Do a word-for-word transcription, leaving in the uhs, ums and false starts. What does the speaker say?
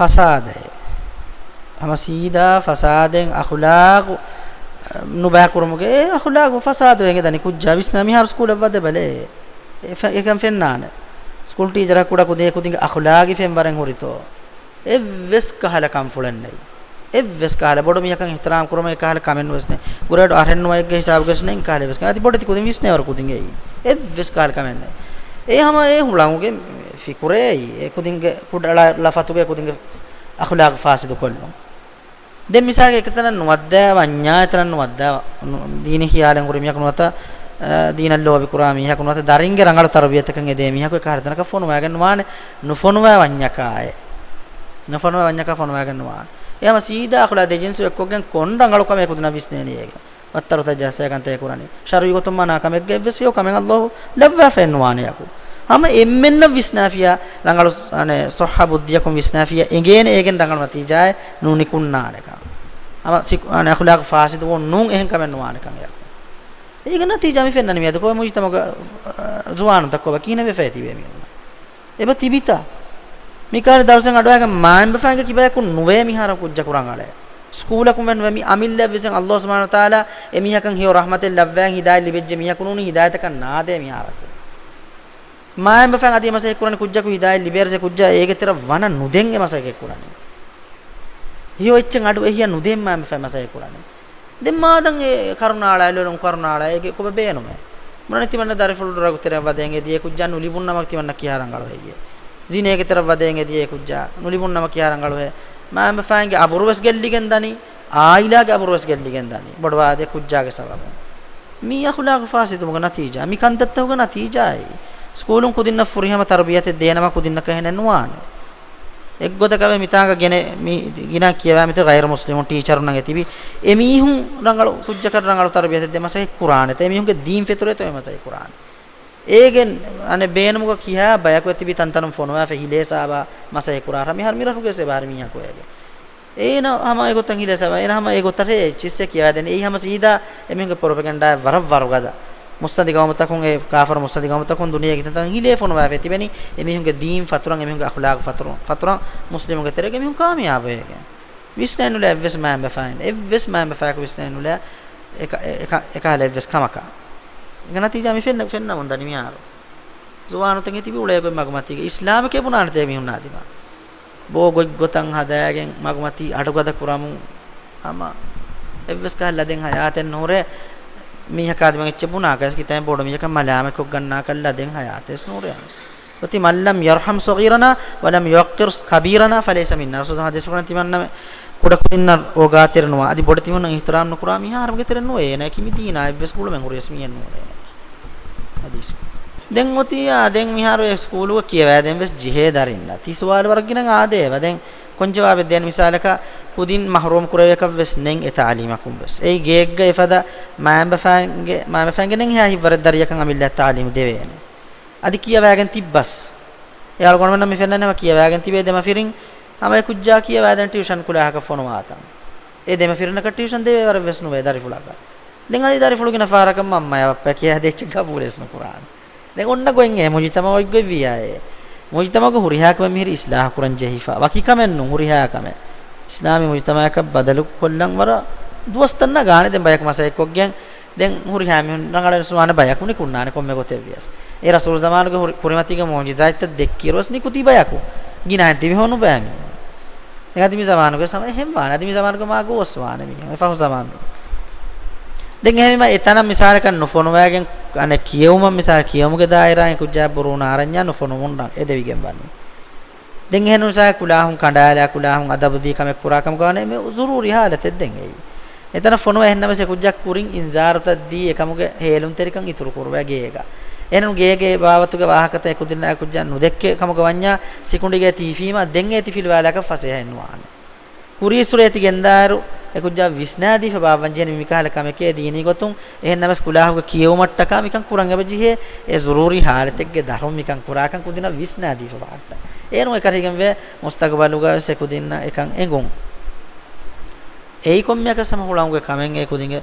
ފަސާދައެއް. ހަމަ ސީދާ ފަސާދައިން އަޚުލާގު، އަ، ނުބައިކުރުމުގެ އެ އަޚުލާގު ފަސާދަ ވެގެން ދަނީ ކުއްޖާ ވިސްނާ މިހާރު ސްކޫލަށް ވަދެ ބަލޭ. އެ ފެ-، އެކަން ފެންނާނެ. ސްކޫލް ޓީޗަރަށް ކުޑަ ކުދި-، ކުދިންގެ އަޚުލާގި ފެންވަރެއް ހުރިތޯ. އެއްވެސް ކަހަލަ ކަންފުޅެއް ނެތް. އެއްވެސް ކަހަލަ ބޮޑު މީހަކަށް އިޙްތިރާމް ކުރުމަށް އެކަހަލަ ކަމެއް ނުވެސް ނެތް. ގްރޭޑް އަހަރެއް ނުވައެއްގެ ހިސާބުގަސް ނެތް ކަހަލަ ވެސް. އަދި ބޮޑެތި ކުދިން ވިސްނޭވަރު ކުދިން އެއީ. އެއްވެސް ކަހަލަ ކަމެއް ނެތް. އެ ހަމަ އެ ހުޅަނގުގެ ފިކުރޭ އެއީ. އެ ކުދިންގެ ކުޑަ ޅަ-، ޅަފަތުގެ ކުދިންގެ އަޚުލާގު ފާސިދު ކޮށްލުން. ދެން މިސާލަކަށް އެކަތަނަށް ނުވައްދާ ވަންޏާ، އެތަނަށް ނުވައްދާ ނު-، ދީނީ ޚިޔާލެއް ހުރި މީހަކު ނުވަތަ، އަ، ދީނަށް ލޯބިކުރާ މީހަކު ނުވަތަ، ދަރިންގެ ރަނގަޅު ތަރުބިޔަތަކަށް އެދޭ މީހަކު އެކަހަލަ ތަނަކަށް ފޮނުވާގެން ނުވާނެ. ނުފޮނުވާ ވަންޏަކާއެ. ނުފޮނުވާ ވަންޏަކާ ފޮނުވާގެން ނުވާނެ. އެ ހަމަ ސީދާ އަޚުލާ ދެ ޖިންސު އެއްކޮށްގެން ކޮން ރަނގަޅު ކަމެއް އެކުދިންނަށް ވިސްނޭނީ އޭގެ. ވައްތަރުތައް ޖައްސާ ކަންތައް ކުރަނީ. ޝަރުޢީ ގޮތުން މަނާ ކަމެއްގަ އެއްވެސް ހެޔޮ ކަމެއް އައްލާހު ލައްވާފައެއް ނުވާނެއަކު. ހަމަ އެންމެންނަށް ވިސްނާފިޔާ، ރަނގަޅު ސް-، އަނެ، ޞައްޙަ ބުއްދިއަކުން ވިސްނާފިޔާ އެނގޭނެ އޭގެން ރަނގަޅު ނަތީޖާއެއް ނުނިކުންނާނެކަން. ހަމަ ސިކު-، އަނެ، އަޚުލާގު ފާސިދުވުން ނޫން އެހެން ކަމެއް ނުވާނެކަން އެއަކު. އޭގެ ނަތީޖާ މި ފެންނަނީ މިއަދު ކޮބާ މުޖުތަމަޢުގަ، އަ، ޒުވާނުންތައް ކޮބާ ކިހިނެއް ވެފައި ތިބޭ މީހުންނަށް. އެބަ ތިބިތަ؟ މިކަހަލަ ދަރުސެއް އަޑުއަހައިގެން މާތް ބަފައިންގެ ކިބަޔަކުން ނުވޭ މިހާރު ކުއްޖަކު ރަނގަޅޭ. ސްކޫލަކުން ވެސް ނުވޭ މި އަމިއްލައަށް ވިސްނަން ﷲ ސުބްޙާނަހޫ ވަތަޢާލާ އެމީހަކަށް ހެޔޮ ރަޙްމަތެއް ލައްވައިގެން ހިދާޔަތް ލިބެއްޖެ މީހަކު ނޫނީ ހިދާޔަތަކަށް ނާދޭ މިހާރަކު. މާތް ބަފައިން އަދި އެ މަސައްކަތް ކުރަނީ ކުއްޖަކު ހިދާޔަތް ލިބޭއިރު ކުއްޖާ އޭގެ ތެރެއަށް ވަނަ ނުދެން އެ މަސައްކަތް ކުރަނީ. ހެޔޮ އެއްޗެއް އަޑު އެހިއްޔާ ނުދޭން މާތް ބަފައިން މަސައްކަތް ކުރަނީ. ދެން މާދަން އެ ކަރުނާޅާ އެ ލޮލުން ކަރުނާޅާ އޭގެ ކޮބާ ބޭނުމެއް؟ ބުނަނީ ތިމަންނަ ދަރިފުޅު ޑްރަގު ތެރެއަށް ވަދެގެން އެދިޔަ ކުއްޖާ ނުލިބުން ނަމަ ތިމަންނަ ކިހާ ރަނގަޅު ހެއްޔޭ؟ ޒިނޭގެ ތެރެއަށް ވަދެގެން އެދިޔަ ކުއްޖާ ނުލިބުން ނަމަ ކިހާ ރަނގަޅު ހެއްޔޭ؟ މާތް ބަފައިންގެ އަބުރު ވެސް ގެއްލިގެން ދަނީ، އާއިލާގެ އަބުރު ވެސް ގެއްލިގެން ދަނީ. ބޮޑުވާދޭ ކުއްޖާގެ ސަބަބުން. މީ އަޚުލާގު ފާސިދުވުމުގެ ނަތީޖާ. މި ކަންތައްތަކުގެ ނަތީޖާއެއް. ސްކޫލުން ކުދިންނަށް ފުރިހަމަ ތަރުބިޔަތެއް ދޭނަމަ ކުދިންނަކަށް އެހެނެއް ނުވާނެ. އެއްގޮތަކަށް ވެ މިތާނގަ ގެނެ މި ގިނަ ކިޔަވާ މިތަ ޣައިރު މުސްލިމުން ޓީޗަރުންނަށް އެތިބި އެމީހުން ރަނގަޅު ކުއްޖަކަށް ރަނގަޅު ތަރުބިޔަތެއް ދޭ މަސައްކަތް ކުރާނެތަ؟ އެމީހުންގެ ދީން ފެތުރޭތަ އެ މަސައްކަތް ކުރާނެ؟ އޭގެ އަނެއް ބޭނުމުގަ ކިހާ ބަޔަކު އެތިބި ތަންތަނުން ފޮނުވާފަ ހިލޭ ސާބާ މަސައްކަތް ކުރާ މިހާރު މި ރަށުގެ ސެބާރި މީހަކު އޭގެ. އޭނަ ހަމަ އެގޮތަށް ހިލޭ ސާބާ، އޭނަ ހަމަ އެގޮތަށް ރޭ އެއްޗިއްސެ ކިޔަވާދެނީ. އެއީ ހަމަ ސީދާ އެމީހުންގެ ޕްރޮޕެގަންޑާއެއް ވަރަށް ވަރުގަދަ. މުއްސަނދި ގައުމުތަކުން އެ ކާފަރު މުއްސަނދި ގައުމުތަކުން ދުނިޔޭގެ ތަންތަން ހިލޭ ފޮނުވާފަ ތިބެނީ އެމީހުންގެ ދީން ފަތުރަން، އެމީހުންގެ އަޚުލާގު ފަތުރު-، ފަތުރަން، މުސްލިމުންގެ ތެރޭގަ އެމީހުން ކާމިޔާބުވޭގެން. ވިސްނައެއް ނުލާ އެއްވެސް މާތް ބަފައިން، އެއްވެސް މާތް ބަފައިން ވިސްނައެއް ނުލާ އެކަ-، އެ-، އެކަ-، އެކަހަލަ އެއްވެސް ކަމަކަށް. އޭގެ ނަތީޖާ މި ފެންނަ-، ފެންނަމުން ދަނީ މިހާރު. ޒުވާނުތަކެއް ތިބި އުޅޭ ގޮތް މަގުމަތީގަ އިސްލާމެކޭ ބުނާނެތޭ މީހުން އާދިމާ. ބޯ ގޮތްގޮތަށް ހަދާގެން މަގުމަތީ އަޑުގަދަ ކުރަމުން ހަމަ އެއްވެސް ކަހަލަ ލަދެއް ހަޔާތެއް ނުހުރޭ. މީހަކާ އާދިމަ އެއްޗެއް ބުނާކަށް ކިތައިން ބޮޑު މީހަކަށް މަލާމަތްކޮށްގަންނާކަށް ލަދެއް ހަޔާތެއް ނުހުރޭ. އޮތީ، "من لم يرحم صغيرنا ولم يوقر كبيرنا فليس منا." ރަސޫލު ޙަދީޘް ކުރަން ތިމަންނަމެ ކުޑަ ކުދިންނަށް އޯގާތެރި ނުވާ، އަދި ބޮޑެތިމީހުންނަށް އިޙްތިރާމް ނުކުރާ މީހާ އަހަރެމެންގެ ތެރެއަށް ނުވޭ. އޭނައަކީ މި ދީނާ އެއްވެސް ގުޅުމެއް ހުރިޔަސް މީހެއް ނޫނޭ އޭނައަކީ. ޙަދީޘް. ދެން އޮތީ އާ، ދެން މިހާރު އެ ސްކޫލުގަ ކިޔަވާދޭން ވެސް ޖެހޭ ދަރިންނަށް. ތި ސުވާލު ވަރަށް ގިނަ އާދޭ އެބަ. ދެން ކޮން ޖަވާބެއް ދޭން؟ މިސާލަކަށް ކުދިން މަޙްރޫމް ކުރެވޭކަށް ވެސް ނެތް އެ ތާލީމަކުން ވެސް. އެއީ ގެއެއްގަ އެފަދަ މާތް ބަފައިންގެ، މާތް ބަފައިންގެ ނެތް ހިތްވަރެއް ދަރިއަކަށް އަމިއްލަ ތާލީމު ދެވޭނެ. އަދި ކިޔަވާގެން ތިއްބަސް. އެ އަޅުގަނޑުމެންނަށް މި ފެންނަނީ ހަމަ ކިޔަވާގެން ތިބޭ ދެމަފިރިން ހަމަ އެ ކުއްޖާ ކިޔަވާދޭން ޓިއުޝަން ކުލާހަކަށް ފޮނުވާތަން. އެ ދެމަފިރިންނަކަށް ޓިއުޝަން ދެވޭ ވަރެއް ވެސް ނުވޭ ދަރިފުޅަކަށް. ދެން އަދި ދަރިފުޅު ގިނަ ފަހަރަކަށް މަންމަޔާ ބައްޕަޔާ ކިޔާދޭ އެއްޗެއް ގަބޫލެއް ވެސް ނުކުރާނެ. ދެން އޮންނަ ގޮތް އެ މުޖުތަމަޢު އޮތްގޮތް ވިޔާއޭ. މުޖުތަމަޢުގެ ހުރިހާ ކަމެއް މިހިރީ އިޞްލާޙު ކުރަން ޖެހިފަ. ވަކި ކަމެއް ނޫން ހުރިހާ ކަމެއް. އިސްލާމީ މުޖުތަމަޢަކަށް ބަދަލު ކޮށްލަން ވަރަށް ދުވަސް ތަން ނަގާނެ. ދެން ބަޔަކު މަސައްކަތް ކޮށްގެން ދެން ހުރިހާ މީހުން ރަނގަޅަށް ނުވާނެ ބަޔަކު ނިކުންނާނެ ކޮންމެ ގޮތެއް ވިޔަސް. އެ ރަސޫލު ޒަމާނުގެ ހުރި-، ކުރިމަތީގެ މުޢުޖިޒާތްތައް ދެއްކިއިރު ވެސް ނިކުތީ ބަޔަކު. ގިނައިން ތިބި ހޯނުބައި މީހުން. ދެން އަދި މި ޒަމާނުގެ ސަމަ އެހެން ވާނެ. އަދި މި ޒަމާނުގެ މާ ގޯސް ވާނެ މީހުން. އެ ފަހު ޒަމާން މީ. ދެން އެހެންވީމަ އެތަނަށް މިސާލަކަށް ނުފޮނުވާގެން އަނެއް ކިޔެވުމަށް މިސާލަ ކިޔެވުމުގެ ދާއިރާއިން ކުއްޖާ ބުރޫނާ އަރަންޏާ ނުފޮނުވުން ރަނގަޅު އެދެވިގެން ވަނީ. ދެން އެހެން މިސާލަކަށް ކުލާހުން ކަނޑާލާ ކުލާހުން އަދަބުދީ ކަމެއް ކުރާ ކަމުގަ ވާނެ މި ޒުރޫރީ ހާލަތެއް ދެން އެއީ. އެތަނަށް ފޮނުވާ އެހެންނަމަވެސް އެ ކުއްޖާ ކުރިން އިންޒާރުތައް ދީ އެކަމުގެ ހޭލުންތެރިކަން އިތުރު ކުރުވޭ ގޭގަ. އެހެން ގޭގެ ބާވަތުގެ ވާހަކަތައް އެ ކުދިންނަށް އެ ކުއްޖާ ނުދެއްކޭ ކަމުގަ ވަންޏާ ސިކުނޑިގައި ތި ހިފީމަ ދެން އޭތި ފިލުވާލާކަށް ފަސޭހައެއް ނުވާނެ. ކުރީއްސުރެ އޭތި ގެންދާއިރު އެ ކުއްޖާ ވިސްނާދީފަ ބާއްވަން ޖެހެނީ މި ކަހަލަ ކަމެކޭ ދީނީ ގޮތުން. އެހެންނަމަވެސް ކުލާހުގަ ކިޔެވުމަށްޓަކާ މިކަން ކުރަން އެބަ ޖެހޭ. އެ ޒުރޫރީ ހާލަތެއްގެ ދަށުން މިކަން ކުރާކަން ކުދިންނަށް ވިސްނާދީފަ ބާއްޓަ. އޭރުން އެކަށީގެންވޭ މުސްތަގުބަލުގަ ވެސް އެ ކުދިންނަށް އެކަން އެނގުން. އެއީ ކޮންމެއަކަސް ހަމަ ހުޅަނގުގެ ކަމެއް އެ ކުދިންގެ